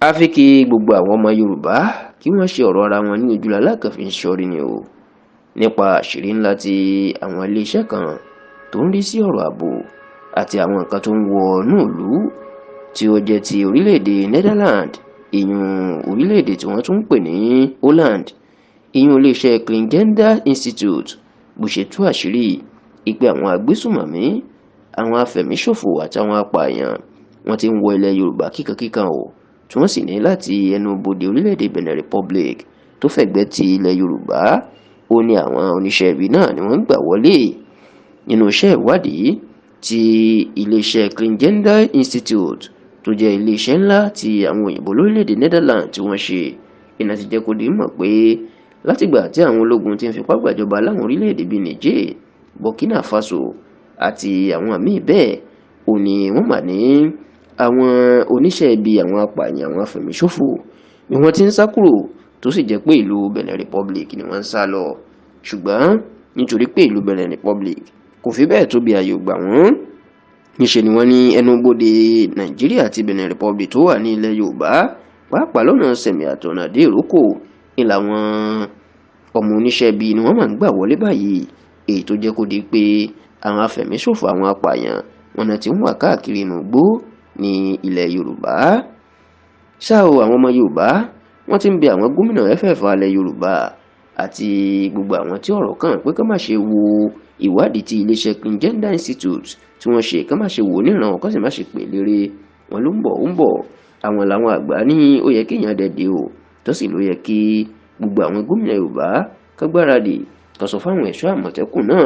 Àfi kí gbogbo àwọn ọmọ Yorùbá kí wọ́n ṣe ọ̀rọ̀ ara wọn ní ojúlá alákànfin sọrí ni o, nípa àṣírí ńlá tí àwọn iléeṣẹ́ kan tó ń rí sí ọ̀rọ̀ ààbò àti àwọn nǹkan tó ń wọ inú ìlú tí ó jẹ́ ti orílẹ̀-èdè Netherlands, ìyún orílẹ̀-èdè tí wọ́n tún ń pè ní Holland, ìyún iléeṣẹ́ Clingendael Institute, bó ṣe tú àṣírí ìpè àwọn agbésùmọ̀mí, àwọn afẹ̀míṣòfò àti àwọn apààyàn wọ́n ti ń wọ ilẹ̀ Yorùbá kíkankíkan o, tí wọ́n sì ní láti ẹnu bodè orílẹ̀-èdè Benin Republic tó fẹ̀gbẹ́ ti ilẹ̀ Yorùbá, ó ní àwọn oníṣẹ́ ibi náà ni wọ́n ń gbà wọlé. Nínú iṣẹ́ ìwádìí tí iléeṣẹ́ Clingendael Institute, tó jẹ́ iléeṣẹ́ ńlá tí àwọn òyìnbó lórílẹ̀-èdè Netherlands tí wọ́n ṣe, iná ti jẹ́ kó di mọ̀ pé látìgbà tí àwọn ológun ti ń fipá gbàjọba láwọn orílẹ̀-èdè bíi Niger, Burkina Faso àti àwọn míì bẹ́ẹ̀, ò ní wọ́n mà ní àwọn oníṣẹ́ ibi, àwọn apààyàn, àwọn afẹ̀míṣòfò ni wọ́n ti ń sá kúrò, tó sì jẹ́ pé ìlú Benin Republic ni wọ́n ń sá lọ. Ṣùgbọ́n nítorí pé ìlú Benin Republic kò fi bẹ́ẹ̀ tóbi, ààyè gbà wọ́n. Níṣẹ́ ni wọ́n ní ẹnubodè Nàìjíríà àti Benin Republic tó wà ní ilẹ̀ Yorùbá, pàápàá lọ́nà Sẹ̀mí àtọ̀nà dé Ìrókò, ní làwọn ọmọ oníṣẹ́ ibi ni wọ́n máa ń gbà wọlé báyìí, èyí tó jẹ́ kó di pé àwọn afẹ̀míṣòfò, àwọn apààyàn wọn náà ti ń wà káàkiri inú igbó ní ilẹ̀ Yorùbá. Ṣá o, àwọn ọmọ Yorùbá wọ́n ti ń bẹ àwọn gómìnà ẹ̀fẹ̀ẹ̀fà ilẹ̀ Yorùbá àti gbogbo àwọn tí ọ̀rọ̀ kàn pé ká má ṣe wo ìwádìí tí iléeṣẹ́ Clingendael Institute tí wọ́n ṣe, ká má ṣe wò níran, kó sì má ṣe pè lérè wọn ló ń bọ̀ ó ń bọ̀. Àwọn làwọn àgbà ní ó yẹ kéèyàn dẹ̀dẹ̀ o, tó sì ló yẹ kí gbogbo àwọn gómìnà Yorùbá ká gbáradì, ká sọ fáwọn ẹ̀ṣọ́ Àmọ̀tẹ́kùn náà.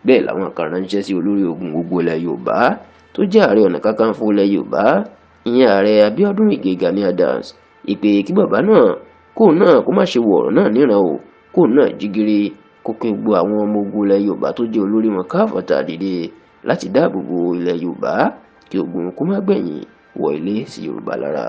Bẹ́ẹ̀ làwọn kan ránṣẹ́ sí olórí ogun gbogbo ilẹ̀ Yorùbá tó jẹ́ Ààrẹ Ọ̀nà Kakanfò ilẹ̀ Yorùbá, ìyẹn Ààrẹ Abíọ́dún Ìgè Gani Adams, ìpè kí bàbá náà kóun náà kó má ṣe wo ọ̀rọ̀ náà níran o, kóun náà jígiri kó kí gbogbo àwọn ọmọ ogun ilẹ̀ Yorùbá tó jẹ́ olórí wọn káfọ̀tà dìde láti dáàbò bo ilẹ̀ Yorùbá, kí ogun kó má gbẹ̀yìn wọ ilé sí Yorùbá lára.